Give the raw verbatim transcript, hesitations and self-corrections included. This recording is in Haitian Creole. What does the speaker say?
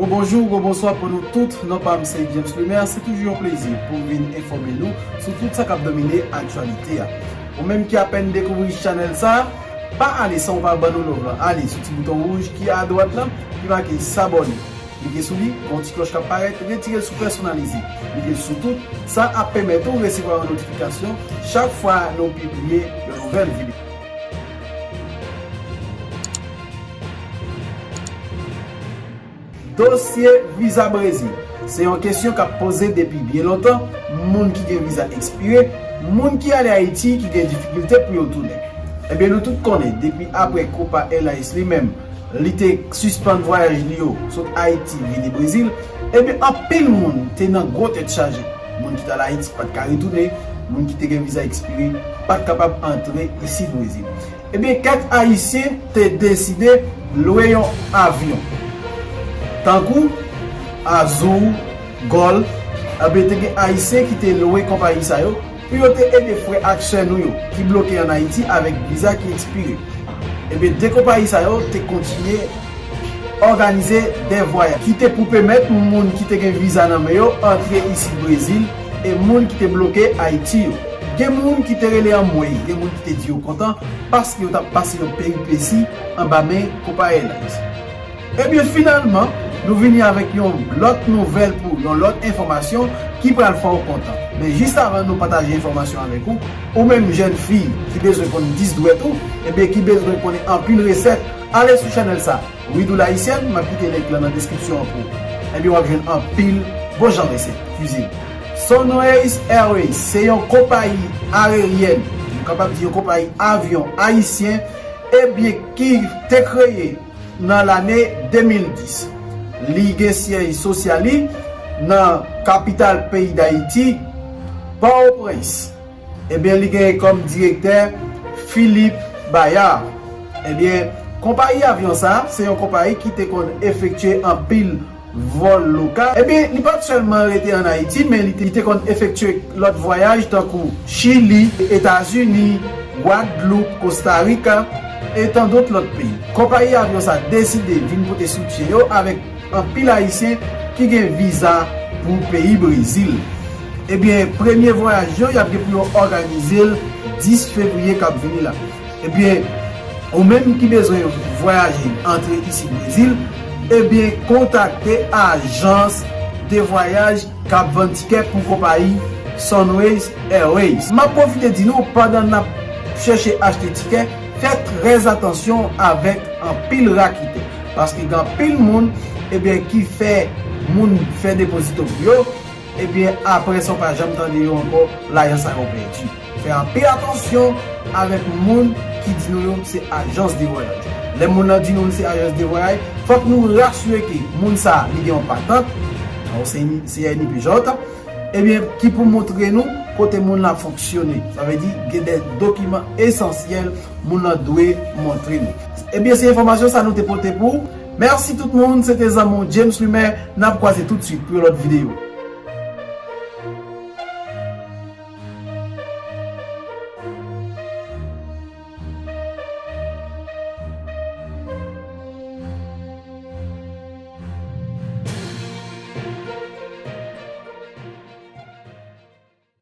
Bonjou oubyen bonswa pou nou tout, non pa m se James Lemaire, se toujou yon plezi pou m vin enfòme nou sou tout sa k ap domine aktyalite a. Ou menm ki apèn dekouvri chanèl sa, pa ale san ou pa ban nou love lan. Ale sou ti bouton wouj ki adwat lan, ki make s'abonner. Klike sou li, gon ti klòch k ap parèt, retire l sou pèsonalize. Klike sou tout, sa ap pèmèt ou resevwa yon notifikasyon chak fwa nou pibliye yon nouvèl videyo. Dosye viza Brezil se yon kesyon k ap poze depi byen lontan. Moun ki gen viza ekspire, moun ki ale Ayiti ki gen difikilte pou yo tounen. Ebyen, nou tout konnen, depi apre Copa Airlines li menm, li te sispann vwayaj li yo sot Ayiti vini Brezil, ebyen, anpil moun te nan gwo tèt chaje. Moun ki t al Ayiti pa t ka retounen, moun ki te gen viza ekspire pa t kapab antre isit Brezil. Ebyen, kèk Ayisyen te deside lwe yon avyon, tankou Azul, Gol. Ebyen, te gen Ayisyen ki te lwe konpayi sa yo pou yo te ede frè ak sè nou yo ki bloke ann Ayiti avèk viza ki ekspire. Ebyen, de konpayi sa yo te kontinye òganize de vwayaj ki te pou pèmèt moun ki te gen viza nan men yo antre isit Brezil, e moun ki te bloke Ayiti yo. Gen moun ki te rele anmwey, gen moun ki te di yo kontan, paske yo t ap pase yon peripesi anba men Copa Airlines. Ebyen, finalman, nou vini avèk yon lòt nouvèl pou yon lòt enfòmasyon ki pral fè w kontan. Men jis avan nou pataje enfòmasyon avèk ou, ou menm jèn fi ki bezwen konn dis dwèt ou, ebyen, ki bezwen konnen anpil resèt, ale sou chanèl sa, Ridoul Ayisyen, m ap kite link lan nan deskripsyon an pou ou. Ebyen, w ap jwenn anpil bon jan resèt kuizin. Sunways Airways se yon konpayi aeryèn, nou kapab di yon konpayi avyon ayisyen, ebyen, ki te kreye nan lane de mil dis. Li gen syèj sosyal li nan kapital peyi Dayiti, Pòtoprens. Ebyen, li genyen kòm direktè Philippe Bayard. Ebyen, konpayi avyon sa a, se yon konpayi ki te konn efektye anpil vòl lokal. Ebyen, li pa t sèlman rete ann Ayiti, men li te, li te konn efektye lòt vwayaj tankou Chili, Etazini, Gwadloup, Kosta Rika, e tandòt lòt peyi. Konpayi avyon sa a deside vin pote soutyen yo avèk anpil Ayisyen ki gen viza pou peyi Brezil. Ebyen, premye vwayaj yo, y ap gen pou yo òganize l dis fevriye k ap vini la. Ebyen, ou menm ki bezwen vwayaje antre isit Brezil, ebyen, kontakte ajans de vwayaj k ap vann tikè pou konpayi Sunways Airways. M ap pwofite di nou, pandan n ap chèche achte tikè, fè trè atansyon avèk anpil raketè. Paske gen anpil moun, ebyen, ki fè moun fè depozito pou yo, ebyen, apre sa, w pa janm tande yo ankò, lajan sa yo pèdi. Fè anpil atansyon avèk moun ki di nou yo se ajans de vwayaj. Lè moun nan di nou l se ajans de vwayaj, fòk nou rasire ke moun sa a, li gen yon patant, yon C N I P J, ebyen, ki pou montre nou kote moun nan ap fonksyone. Sa vle di, gen de dokiman esansyèl moun nan dwe montre nou. Ebyen, se enfòmasyon sa nou te pote pou ou. Mèsi tout moun, se te zanmi w James Lemaire. N ap kwaze toutswit pou yon lòt videyo.